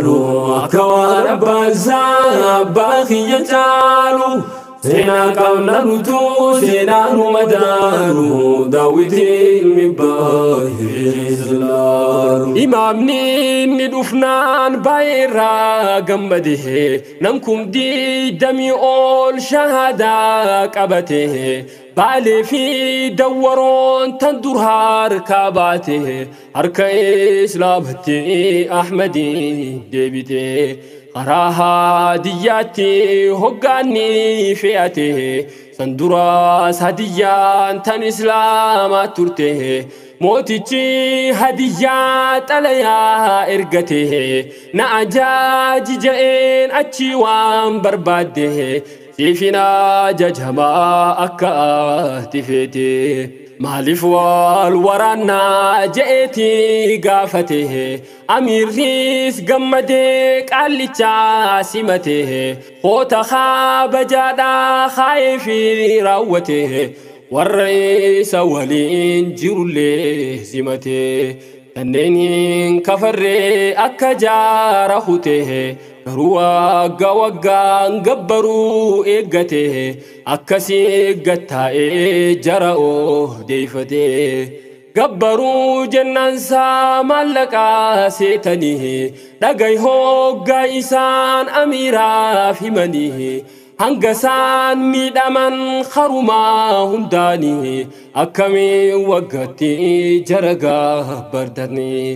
madaalu akka waan abbaan isaa abbaa kiyya caalu seenaa qabna nutuu seenaa nu madaalu daawwiti ilmi baay'ee laalu. Imaamni inni dhufnaan baay'ee irraa gammade nam kum 20 ol shahadaa qabate baalee fi dawwaroon tan dur harkaa baate harka islaamatti Ahmadiin deebite karaa hadiyyaatti hoggaanni fe'ate san duraas hadiyyaan tan islaamaa turte mootichi hadiyyaa xalayaa ergate na ajaaji ja'een achi waan barbaadde siifin ajajamaa akka ati feete maaliif wal waraannaa je'eeti gaafate amiirris gammadee qaallichaa simate hoota kabajaadhaa kaayee fi raawwate warra isa waliin jirullee simate kanneen hin kafarree akka jaara hute garuu waggaa waggaan gabbaruu eeggate akkasii gattaa'ee jara odeeffate. Gabbaruu jennaansaa maallaqaa seetanii dhagahi hoggaa isaan amiiraaf himanii hanga isaan miidhaman harumaa hundaanii akkamiin waggaatti jara gabbartanii.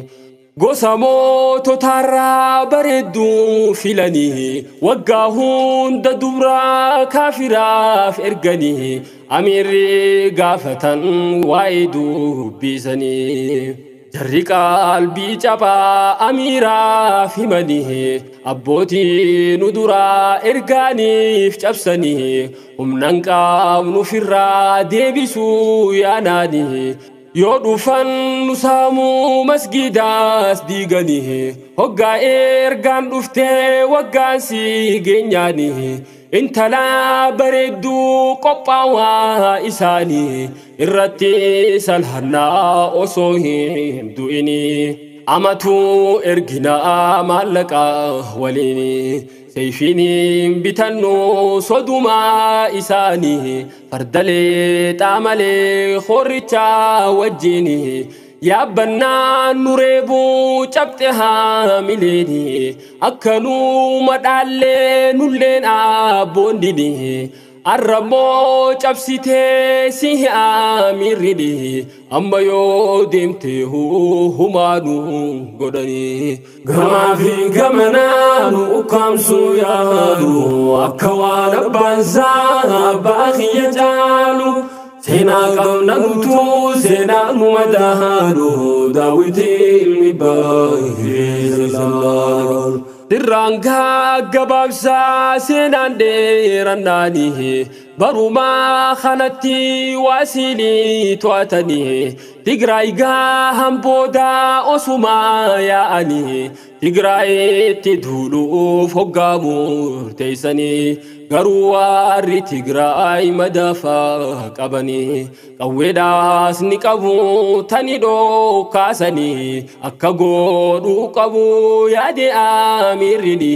Gosa moototaarraa bareedduu filanii waggaa hunda dubraa kaafiraaf erganii amiirri gaafatan waa'ee dubbisanii. Jarri qalbii cabaa amiiraaf himanii abbootii nu duraa ergaaniif cabsanii humnan qabnu firraa deebisuu yaanaanii. Yoo dhufan nu saamuu masgidaas diiganii hoggaa ergaan dhuftee waggaan si geenyaanii intala bareedduu qophaawaa isaanii irratti salhannaa osoo hin du'inii amatuu erginaa maallaqa waliin seeyfiin bitannu sodumaa isaanii fardalee xaamalee horichaa wajjin yaabbannaan nu reebuu cabxe haamileeni akkanuma madaallee nulleen abboonnini arrammoo cabsitee si amiirrini amma yoo deemte humaanu godhanii. Gamaa fi gamanaa nu ukkaamsuu yaalu akka waan abbaan isaa abbaa kiyya caalu seenaa qabna nutuu seenaa nu madaalu daawwiti ilmi baay'ee laalu. Dirraan gabaabsaa seenaan dheerannaanii barumaa kanatti waasiilii to'atanii Tigraay gahan boodaa osumaa yaa'anii Tigraayitti duuluuf hoggaa murteessanii garuu warri Tigraay madaafaa qabanii qawweedhaas ni qabu tani dhokkaasanii akka godhuu qabu yaade amiirrini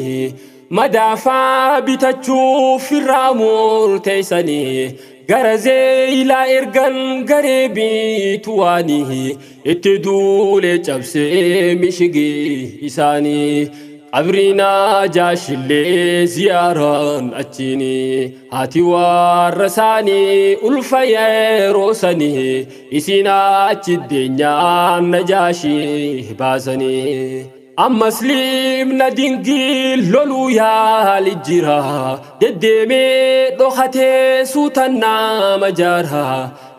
madaafaa bitachuuf irraa murteessanii gara zeeyilaa ergan garee bituwaanii itti duulee cabsee mishigii isaanii qabriinaa jaashillee ziyaaraan achiini haati warra isaanii ulfa yeroo sanii isin achi deenyaan najaashii baasanii. Ammas limna dingil loluu yaali jira deddeemee dhokatee suutan nama jaara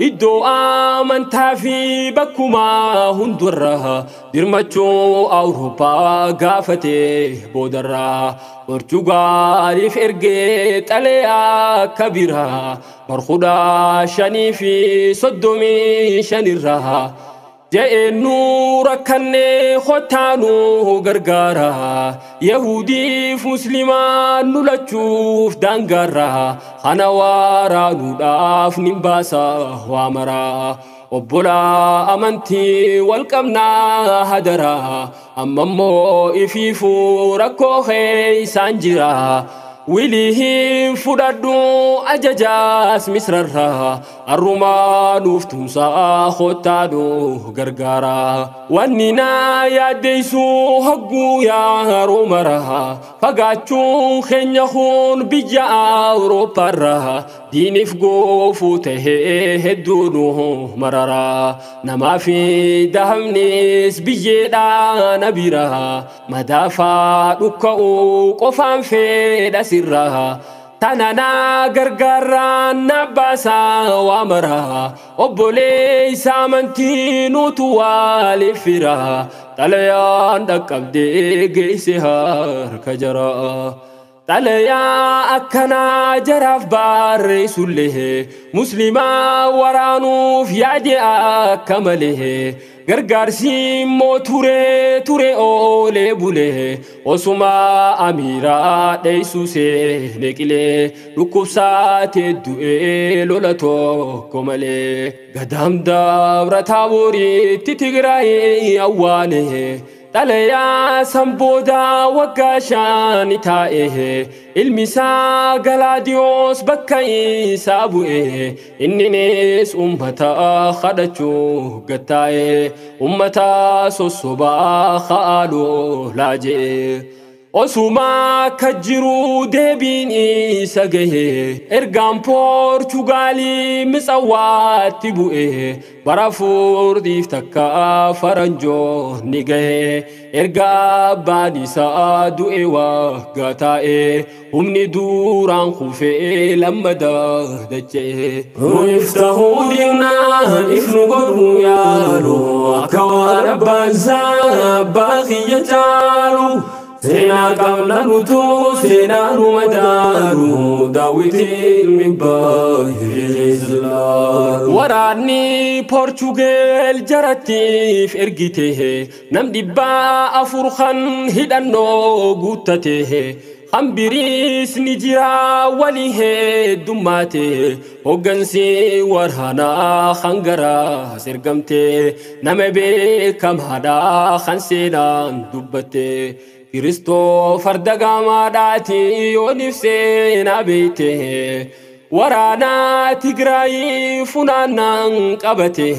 iddoo amantaa fi bakkuma hundarra dirmachuu Awurooppaa gaafatee boodarra Portugaaliif ergee xalee akka biraa barkudha 35 irraa je'eennu rakkannee kottaanuu gargaara Yahudiif Muslimaan nu lachuuf daangaarra kana waraanuudhaaf nin baasa waa maraa Obbolaa amantii wal qabnaa hadara amma immoo ifiifuu rakkoo keeysaan jira. Wilihin fudhadhu ajajaas misrarraa arrumaa nuuf tumsaa kottaadhu gargaara. Wanni naa yaaddeessu hogguu yaaruu mara fagaachuun keenya kun biyya Awurooppaarraa diiniif goofuu tahee hedduu nu marara. Namaa fi dahabnis biyyeedhaa na bira madaafaa dhukka'uu qofaan fedha sirraa. Tananaa gargaaraan na baasaa waa mara obboleessa amantii nutu waliif fira xalayaan dhaqqabdee geesse harka jara. Xalayaa akkanaa jaraaf barreessullee muslimaa waraanuuf yaade akka malee gargaarsi immoo ture ture oolee bulee osuma amiiraa dheessu seene qilee dhukkubsaatee du'ee lola tokko malee gadaam dabra taaboriitti Tigraay awwaale. Xalayaa san booda waggaa shan taa'e ilmi isaa Galaadiyoos bakka isaa bu'e inninis ummata kadhachuu gattaa'e ummata sossobaa ka'aaloo laaje'e. Osuma akka jiru deebiin isa gahe ergaan Poorchugaalii Mitsawaatti bu'e bara furdiif takka faranjoonni gahe erga abbaan isaa du'e waggaa taa'e humni duraan kufee lammada dacha'e. Nuuf diinaan if nu godhu yaalu akka waan abbaan isaa abbaa kiyya caalu. Seenaa qabna nutuu seenaa nu madaalu daawwiti ilmi baay'ee silaalu. Waraanni Poorchugeel jarattiif ergite nam 400 kan hidhannoo guuttate hambiriis ni jira walii heddummaate hoggansi waraanaa kan garaas ergamte nama beekamaadhaa kan seenaan dubbatte. Kiristoofer Dagamaadhaati yooniif seenaa beekte waraanaa Tigraay funaannaan qabate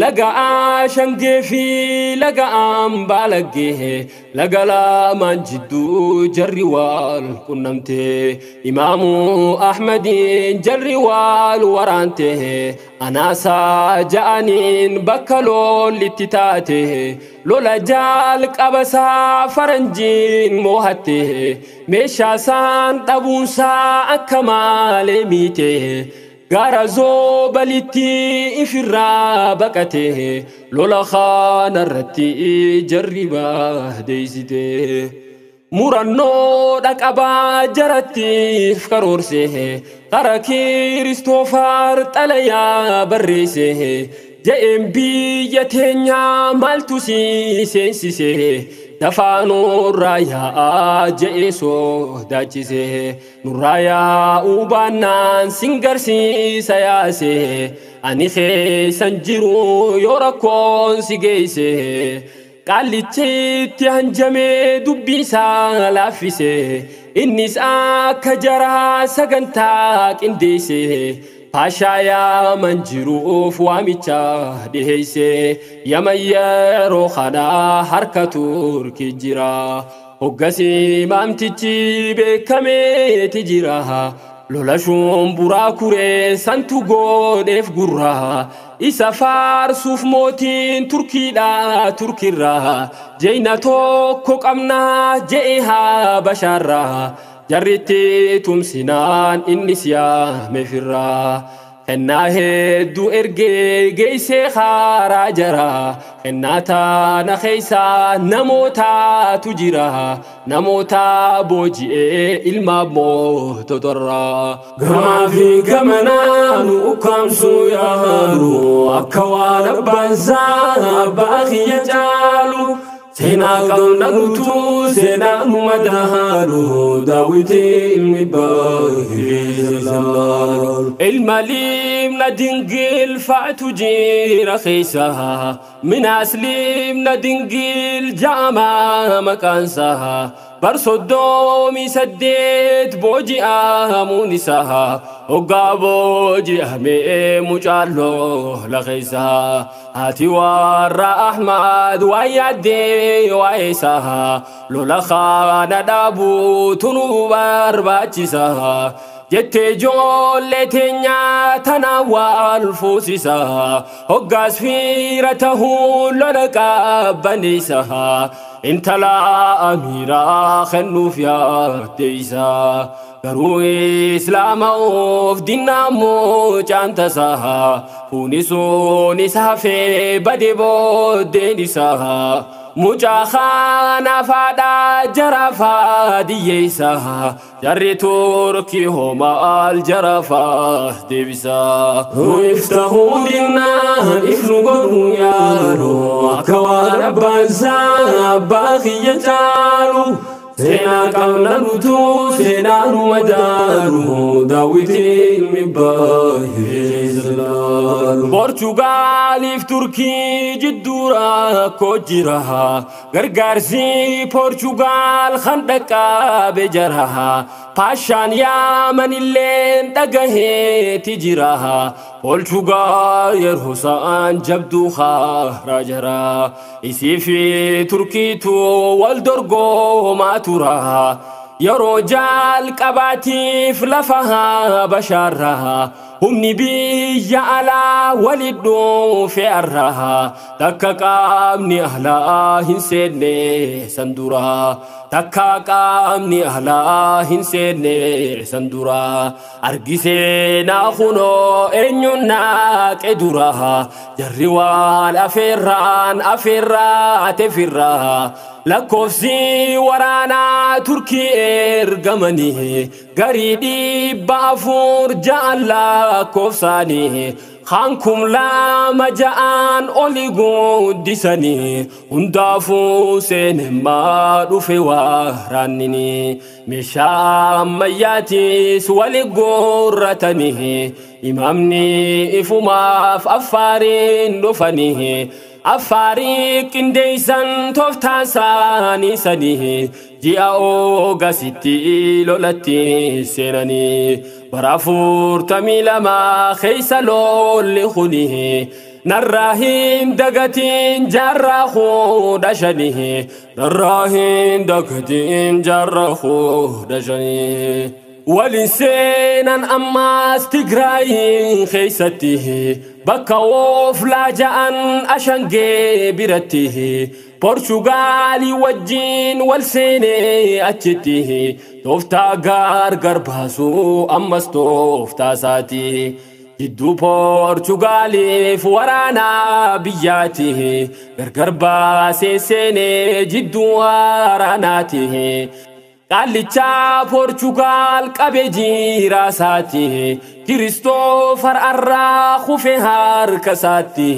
laga Ashangee fi laga Ambaalaggee laga lamaan jidduu jarri wal qunnamte Imaamu Ahmadiin jarri wal waraante anaasaa ja'aniin bakka lollitti taate lola jaal qabasaa faranjiin moohatte meeshaa isaan dhabuunsaa akka maalee miite gaara zoobalitti ifirraa baqate lola kanarratti jarri baadeessite. Murannoo dhaqabaa jarattiif karoorse kara Kiristoofar xalayaa barreesse je'een biyya teenyaa maaltu si seensise dafaa nurraa yaa'aa je'ee sodaachise nurraa yaa'uu baannaan sin garsiisa yaase ani keessan jiru yoo rakkoon si geesse. Qaallichitti hanjamee dubbii isaa laaffise innis akka jaraa sagantaa qindeesse paashaa yaaman jiruuf waamicha dhiheesse Yaman yeroo kanaa harka Turkii jira hoggasii maamtichi beekameeti jira lola shumburaa kuree santu godheef gurraa isa faarsuuf mootiin Turkiidha Turkirraa jeyna tokko qabnaa je'e Habashaarraa jarritti tumsinaan innis yaame firraa. Kennaa hedduu ergee geessee haaraa jara kennaa taana keessaa namootaatu jira namoota booji'ee ilma moototarraa. Gamaa fi gamanaa nu ukkaamsuu yaalu akka waan abbaan isaa abbaa kiyya caalu. Seenaa qabna guutuu seenaa nu madaalu daawwitii ilmi baay'ee. Ilma liimna dingil fa'atu jira keessa minaas liimna dingil ja'amaa maqaansaa bar 38 booji'amuun isaa hoggaa booji'amee mucaaloo lakeessa haati warra Ahmad waa yaaddee waa'ee isaa lola kana dhaabuutu nu barbaachisa jettee ijoollee teenyaa tana wal fuusisa hoggaas fiira tahuu lola qabbaneessa intala amiiraa kennuuf yaaddeessa garuu islaama of dinnaa mucaan tasaa fuuni sun isa hafee bade booddeen isaa mucaa kana faadhaa jarafaa diyyeessa jarri Turkii homaal jarafaa deebisa. Iftahuu dinnaan ifnu godhuu yaalu akka waan abbaan isaa abbaa kiyya caalu. Seenaa qabna nutuu seenaa nu madaalu daawwitii ilmi baay'ee jalaalu. Poorchugaaliif Turkii jidduu rakkoo jira gargaarsi Poorchugaal kan dhaqqabe jara paashaan yaamanilleen dhagaheeti jira Poorchugaal yeroo sa'aan jabduu haaraa jara isii fi Turkiitu wal dorgomaa tura yeroo jalqabaatiif lafa Habashaarraa humni biyya alaa walit dhufe arraa takka qaamni alaa hin seenne san dura takka qaamni alaa hin seenne san dura argisee naa kunoo eenyuun naaqe dura jarri waan afeerraan afeerraate firraa lakkoofsi waraanaa Turkii ergamanii garii 406 lakkoofsaanii hankum 2 6 oli guddisanii hundaafuu seenemmaa dhufe waraannini meeshaa ammayyaatiis wali guurratanii imaamni ifumaaf affaariin dhufanii affaarii qindeessan tooftaan isaanii sanii ji'a oogasitti lolatti seenanii bara 42 keessa lolli kuni narraa hin dagatiin jaarraa 15 narraa hin dagatiin jaarraa 15. Waliin seenan ammaas Tigraayin keessatti bakka ooflaa ja'an ashangee biratti Poorchugaalii wajjin wal seenee achitti tooftaa gargar baasuu ammas tooftaa isaati. Jidduu Poorchugaaliif waraanaa biyyaati gargar baasee seenee jidduu waraanaati. Qaallichaa Poorchugaal qabee jiraa isaati Kiristoofar arraa kufe harka isaatti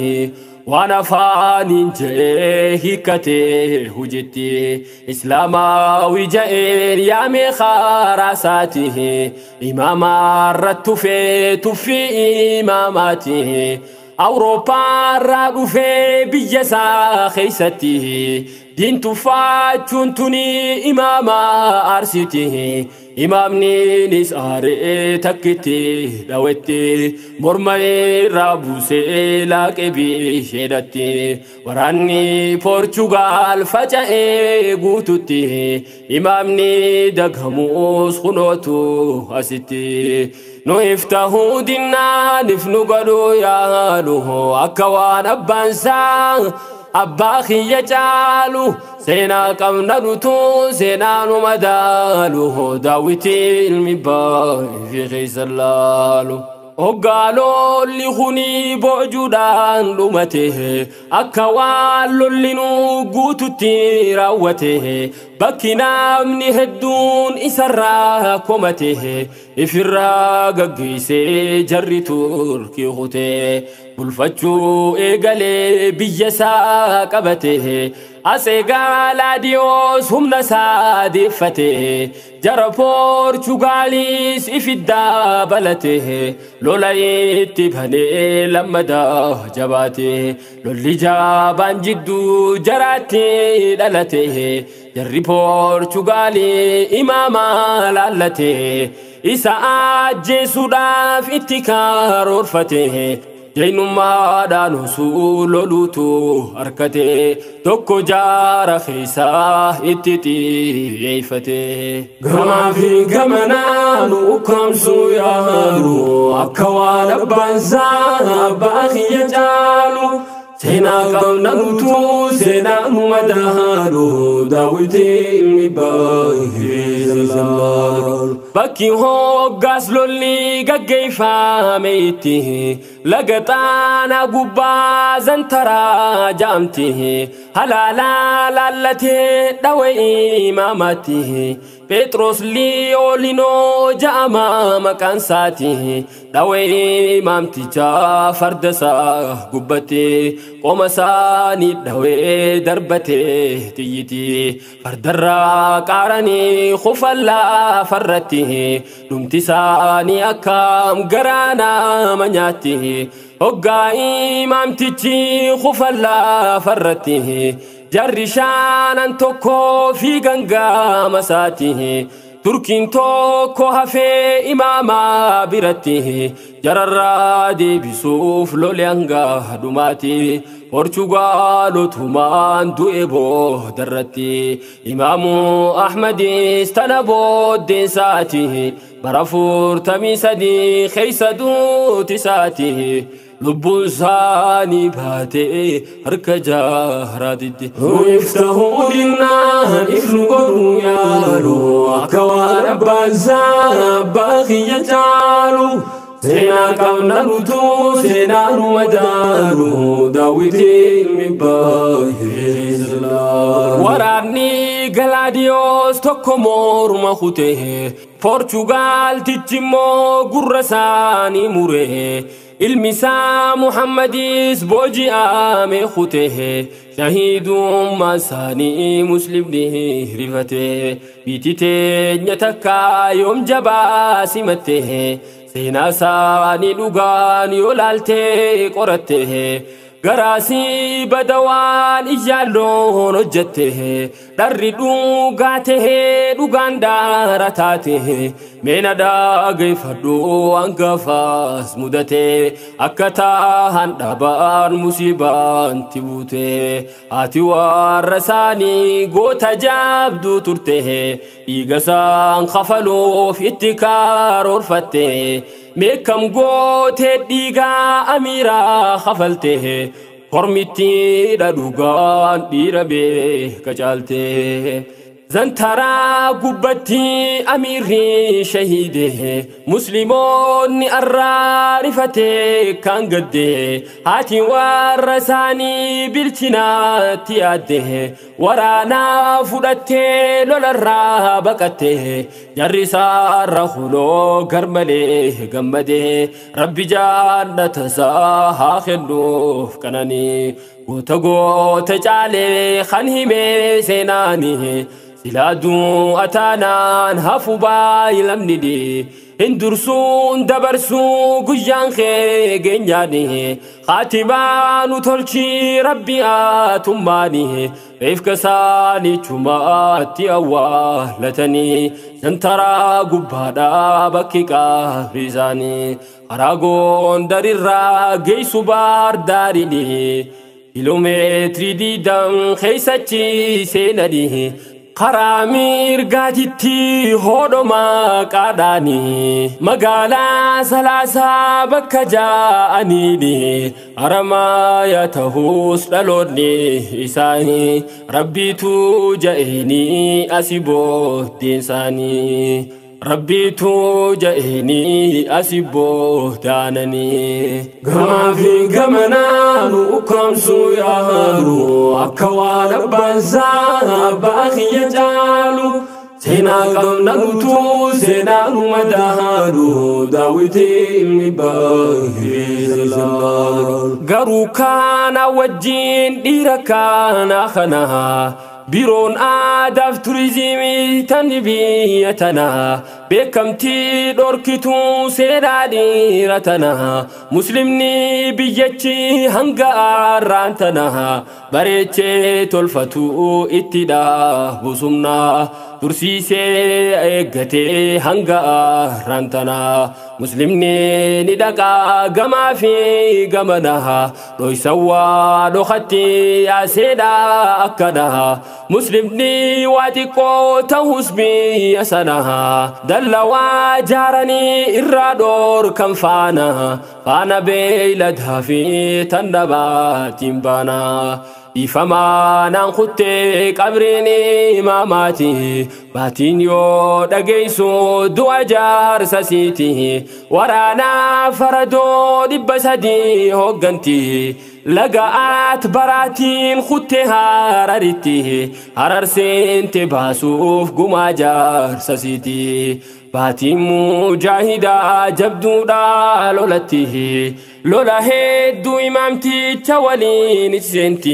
waan afaaniin je'ee hiikkatee hujitti islaamaawi je'een yaamee karaa isaati imaamaarra tufee tuffii imaamaati Awurooppaarraa dhufee biyya isaa keessatti diin tuffachuun tuni imaama aarsiti imaamniinis aaree takkitti dhawetti morma irraa buusee laaqee bisheedhatti waraanni Poorchugaal faca'ee guututti imaamni dagamuus kunootu asitti. Nu iftahuu dinnaan if nu godhuu yaalu akka waan abbaan isaa abbaa kiyya caalu seenaa qabna nutuu seenaa nu madaalu daawwitii ilmi baay'ee keessa laalu. Hoggaa lolli kuni boojuudhaan dhumate akka waan lolli nu guututti raawwate Bakki namni hedduun isarraa komate ifirraa gaggeessee jarri Turkii kute bulfachuu eegalee biyya isaa qabate Asee Galaadiyoos humna isaa deeffate jara Poorchugaaliis ifiddaa balate lola itti banee lammadaa jabaate lolli jabaan jidduu jaraatti dhalate jarri Poorchugaalii imaama laallate isa ajjeesuudhaaf itti karoorfate Jainummaadhaan osoo loluutu harkate tokko jaara keessaa itti xiyyeeffate. Gamaa fi gamanaan ukkaamsuu yaalu akka waan abbaan isaa abbaa kiyya caalu. Seenaa qabna guutuu seenaa nu madaalu daawwitii ilmi baay'ee zallaalu. Bakki hoggaas lolli gaggeeffame itti laga Xaanaa gubbaa zantaraa jaamti halaalaa laallatee dhawe imaamatti Phexros Liyooliinoo ja'ama maqaan isaati dhawe imaamtichaa farda isaa gubbatti qoma isaanii dhawee darbate xiyyiti fardarraa qaaranii kufallaa farratti dhumti isaanii akkam garaa nama nyaatti hoggaa imaamtichi kufallaa farratti jarri shaanan tokko fiigan gama isaati Turkiin tokko hafee imaama biratti jararraa deebisuuf lole hanga dhumaati Poorchugaalotumaan du'e boodarratti Imaamu Ahmadis tana booddeen isaati bara 43 keessa duuti isaati lubbuun isaanii baatee harka jaaraatitti. Iftahuu dinnaan ifnu godhuu yaalu akka waan abbaan isaa abbaa kiyya caalu. Seenaa qabna guutuu seenaa nu madaalu daawwitii ilmi baay'ee zallaalu. Waraanni Galaadiyoos tokko morma kute Poorchugaaltichi immoo gurra isaanii mure ilmi isaa Muhammadis booji'ame kute shahiidummaa isaanii muslimni rifate biiti teenya takka yoom jabaa simatte seenaa isaanii dhugaan yoo laaltee qoratte garaasii badawaan iyyaalloon hojjette dharri dhugaa tahee dhugaan daara taate meena dhageeffadhu hangafaas mudate akka tahan dhabaan musiibaan buute haati warra isaanii goota jabduu turte dhiiga isaan kafaluuf itti karoorfatte meekam gootee dhiigaa amiiraa kafalte kormitti dhugaan dhiira beeka caalte. Zantaraa gubbatti amiirri shahiide musliimoonni arraarifate kan gadde haati warra isaanii bilchinaatti yaadde waraanaa fudhattee lolarraa baqatte jarri isaarra huloo garmalee gammade rabbi jaallata isaa haa kennuuf qananii goota goota caalee kan himee seenaanii silaa du'a taanaan hafu baay'ilamni hin dursuun dabarsuu guyyaan kee geenyaani khaatimaa nu tolchi rabbi atummaani reefka isaanii chumaatti awwaalatanii zantaraa gubbaadhaa bakki qabri isaanii karaa Gondarirraa geessu Baardaariini kiiloomeetirii 20 keessachi seenanii karaa mirgaatitti hodhoma qaadhaani magaalaa Salaasaa bakka ja'aniini haramaaya ta'us dhaloonni isaanii rabbiitu ja'eenii asii booddeen isaanii. Rabbiitu ja'eenii asibboo taananii. Gamaa fi gamanaa nu ukkaamsuu yaalu akka waan abbaan isaa abbaa kiyya caalu. Seenaa qabna nutuu seenaa nu madaalu Daawiti ilmi baay'ee. Garuu kana wajjin dhiira kana kana biroon aadaaf turizimii tan biyya tana beekamtii dhorkituu seenaa dhiira tana muslimni biyyachi hanga arraan tana bareechee tolfatu itti dhaabusumna tursiisee eeggatee hanga arraan tana muslimni ni dhaqaa gamaa fi gamana dhoysawwaa dhokatti yaaseedha akkana muslimni waa xiqqoo ta'us biyya sana dallawaa jaaranii irraa dhoorkan faana faana beeyladaa fi tan dhabaatiin baana. Ifamaa naan kuttee qabriin imaamaati baatiin yoo dhageessu du'a jaarsa siiti waraanaa faradoo 300 hoogganti laga'aat baraatiin kuttee Hararitti Hararseente baasuuf gumaa jaarsa siiti. Baatiin mujaahidaa jabduudha lolatti lola hedduu imaamticha waliin seenti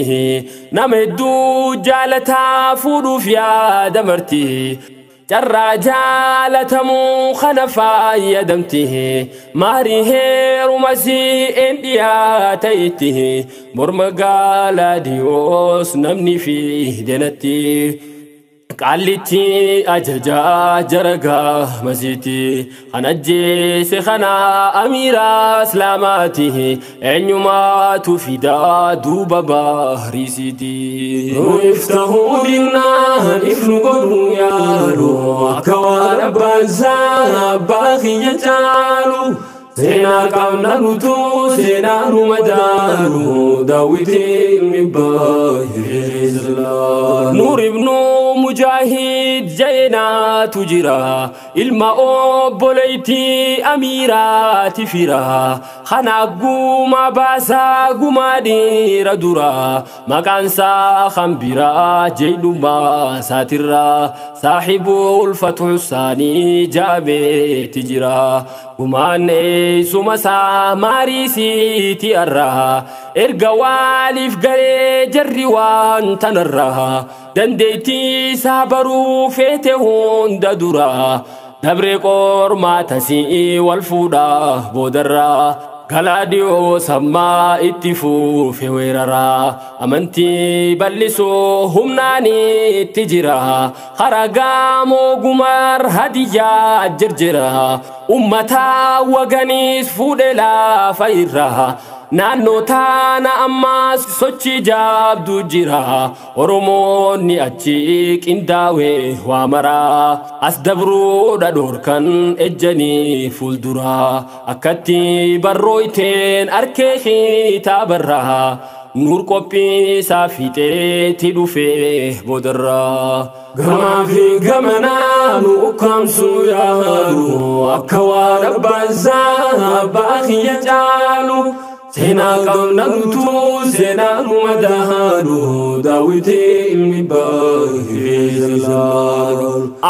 nama hedduu jaalataa fuudhuuf yaada marti carraa jaalatamuu kana fayyadamti maarii heeruma si'een dhiyaata itti morma Gaalaadiyoos namni fi denatti. Qallichi ajajaa jaragaa masiiti kan ajjeese kana amiira islaamaati eenyumaatu fidaa duuba baariisiiti. Nuuf dinnaan ifnu godhuu yaalu akka waan abbaan isaa abbaa kiyya caalu. Seenaa qabna nutuu seenaa nu madaalu Daawiti ilmi baay'ee. Nuur ibnu Mujaahid jeenaatu jira ilma obboleettii amiiraati fira kana gumaa baasaa gumaa dhiira dura maqaan isaa kan biraa jedhumaa saatirra saahibul fathu saanii jaabeeti jira gumaan eessuma isaa maariisiiti arra erga waaliif garee jarri waan tanarra dandeettii isaa baruu feete hunda dura dabree qormaata si'ii wal fuudhaa boodarra Galaadiyoo sammaa itti fuufe weerara amantii bal'isuu humnaan itti jira haragaa moogumar hadiyyaa jirjira ummata waganiis fuudhe lafa irra naannoo taana ammaas sochii jabduu jira Oromoonni achi qindaa'e waa maraa as dabruudha dhorkan ejjanii fuuldura akkatti barrooyteen arkee kitaabarraa Nuur qophii isaa fiixeetti dhufee boodarraa. Gamaa fi gamanaa nu ukkaamsuu yaalu akka waan abbaan isaa abbaa kiyya caalu. Seenaa qabna nutuu seenaa nu madaalu Daawiti ilmi baay'ee.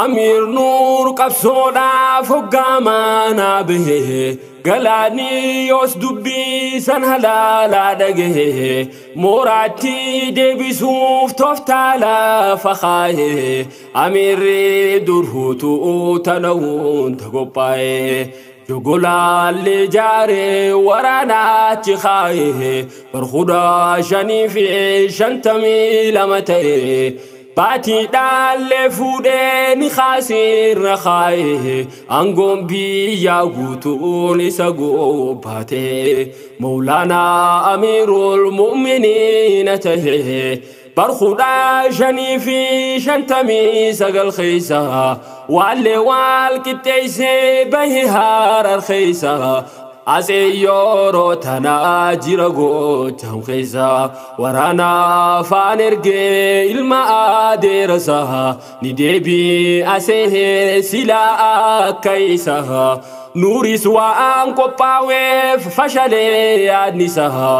Amiir Nuur qabsoodhaaf hoggaamaa naa bahee galaanii yoos dubbii san halaalaa dhagahee mooraatti deebisuuf tooftaa lafa kaayee amiirri dur huutuu tana hunda qophaa'ee. Jogolaalee jaaree waraanaachi kaayee barkudaa 552 ta'ee baatii dhaallee fuudhee ni kaasirra kaayee aangoon biyyaa guutuun isa gobbaatee Mawlaanaa Amiirul Mu'miniina tahee barkudaa 559 keessa waallee waal qixxeessee bahi Harar keessa Asee yeroo tanaa jira gochaan keessa waraana afaan ergee ilma adeerasaa ni deebii asee silaa akka isaa nuuris waan qophaa'eef fashalee yaadni isaa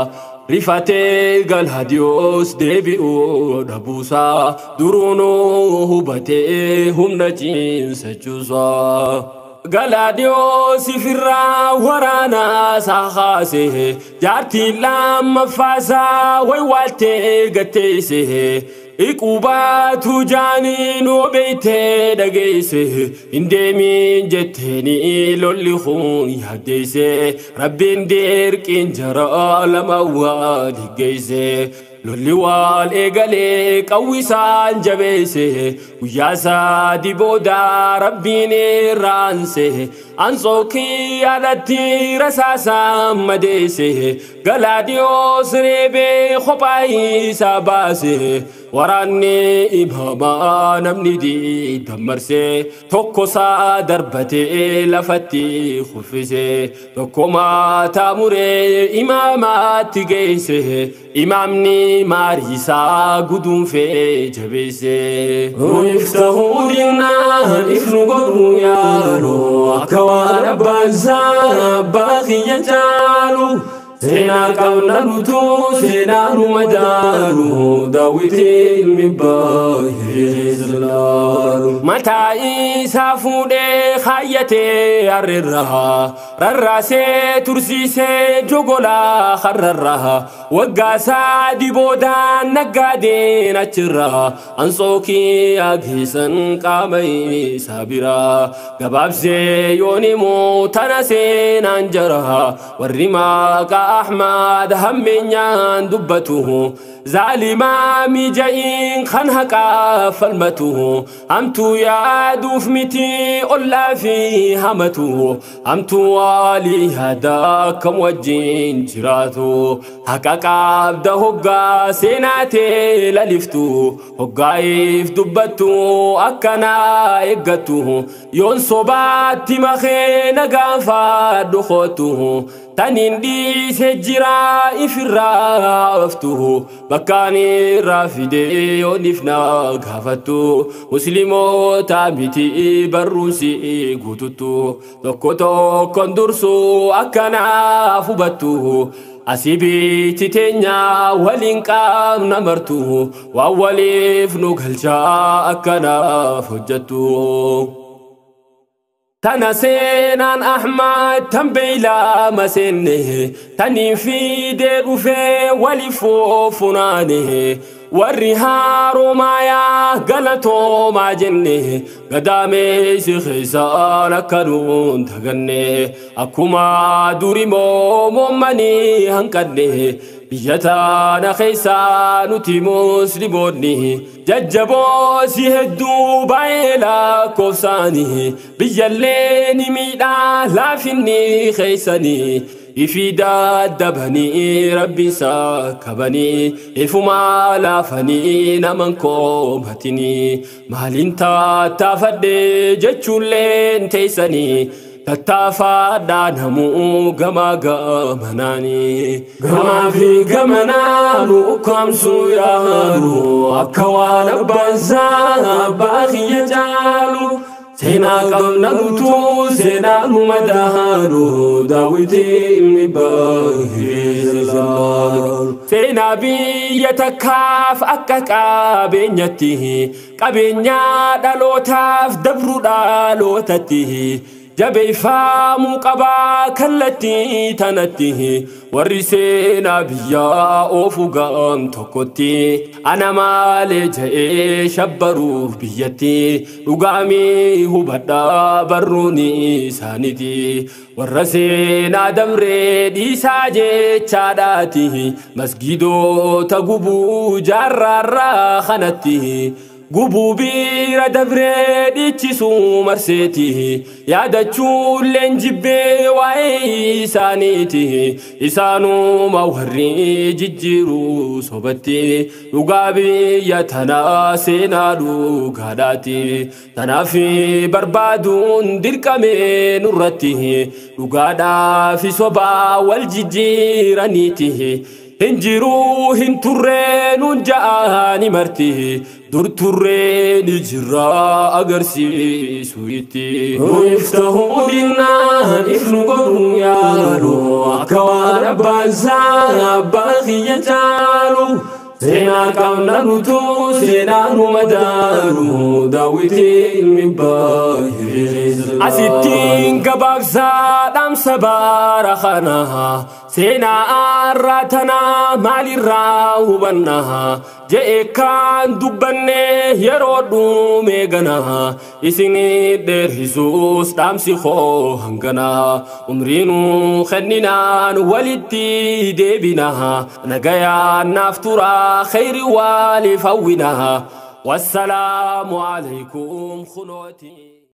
rifatee Galadiyoos deebi'uu dhabuusaa duruunuu hubatee humna cimsachuusaa. Galadiyoos ifirraa waraana isaa kaase jaartiin lammaffaasaa waywaaltee gatteesse Iqubaatu jaaniin obeeytee dhageesse hin deemin jetteeni lolli kun yaaddeesse Rabbiin dirqiin jara lama wal geesse lolli wal eegalee qawwisaan jabeesse guyyaa sadii booda Rabbiin irraanse Ansookii alatti rasaasaan madeesse Galadiyoos reebee kophaa isaa baase waraanni imaamaa namni diidan marsee tokko isaa darbatee lafatti kuffise tokko mataa muree imaamaatti geesse imaamni maariisaa guduunfee jabeesse. Iftahuu dinnaan ifnu godhuu yaalu akka waan abbaan isaa abbaa kiyya caalu. Seenaa qabna nutuu seenaa nu madaalu daawwitii ilmi baay'ee zalaalu. Mataa isaa fuudhee kaayyatee harreerraa rarraasee tursiisee jogolaa harrarraa waggaa sadii boodaan naggaadeen achirraa Ansookii geessan qaama isaa biraa gabaabsee yoon immoo tana seenaan jara warri maqaa Ahmad hammeenyaan dubbatu zaalimaa mija'iin kan haqaa falmatu hamtuu yaaduuf miti ollaa fi hamatu hamtuu waalii yaadaa kam wajjin jiraatu haqa qabda hoggaa seenaatee laliftu hoggaa'iif dubbattu akkanaa eeggattu yoon sobaatti makee nagaanfaadhu kootu taniin dhiise jira ifirraa aftu bakkaan irraa fidee yoon ifna gaafattu musliimoota miti barruunsi guututtu tokko tokkoon dursu akkanaaf hubattu asibiiti teenya waliin qaamna martu waan waliif nu galchaa akkanaaf hojjettu. Tana seenaan Ahmad tan beeylaa maseenne taniin fiidee dhufee waliif funaane warri haaromaayaa galatoomaa jenne gadaameessi keessaan akka nuun daganne akkuma durimoo moommanii hanqanne biyya taana keessaa nuti musliimoonni jajjaboosi hedduu baay'ee lakkoofsaanii biyyallee ni miidhaa laafinni keessanii ifi daddabanii rabbiin sakkabanii ifumaa laafanii naman koomatinii maaliin tattaafadhe jechuulleen teessanii tattaafaadhaa namuu gamaa gamanaanii. Gamaa fi gamanaa nu ukkaamsuu yaalu akka waan abbaan isaa abbaa kiyya caalu. Seenaa qabna nutuu seenaa nu madaalu daawwitii ilmi baay'ee zalaalu. Seenaa biyya takkaaf akka qabeenyatti qabeenyaa dhalootaaf dabru dhalootatti jabeeffamuu qabaa kallattii tanatti warri seenaa biyyaa oofu ga'am tokkotti ana maalee ja'ee shabbaruuf biyyatti dhugaamii hubadhaa barruun isaaniiti warra seenaa dabree dhiisaa jechaadhaati masgidoota gubuu jaarraarraa kanatti. Gubuu biira dabree dhiichisuu marseeti, yaadachuulleen jibbee waa'ee isaaniiti. Isaanuma warri jijjiiruu sobatti dhugaa biyya tanaa seenaa dhugaadhaati. Tanaaf barbaaduun dirqamee nurratti, dhugaadhaaf sobaa wal jijjiiraniiti. Hin jiruu hin turree nuun ja'ani marti, dur turree ni jirra agarsiisu itti. Nuuf dinnaan if nu godhuu yaalu, akka waan abbaan isaa abbaa kiyya caalu. Seenaa qabna nutu seenaa nu madaalu, daawwitii ilmi baay'ee. Asittiin gabaabsaa dhaamsa baara kana, seenaa har'aa tanaa maalirraa hubanna je'e kan dubbanne yeroo dhume gana. Isin dheerhisuus dhaamsi koo hangana, umriinuu kenninaan walitti deebina. Nagayaan naaf tura, khayri waaliif hawwina. Wassalaamu alaykum kunooti.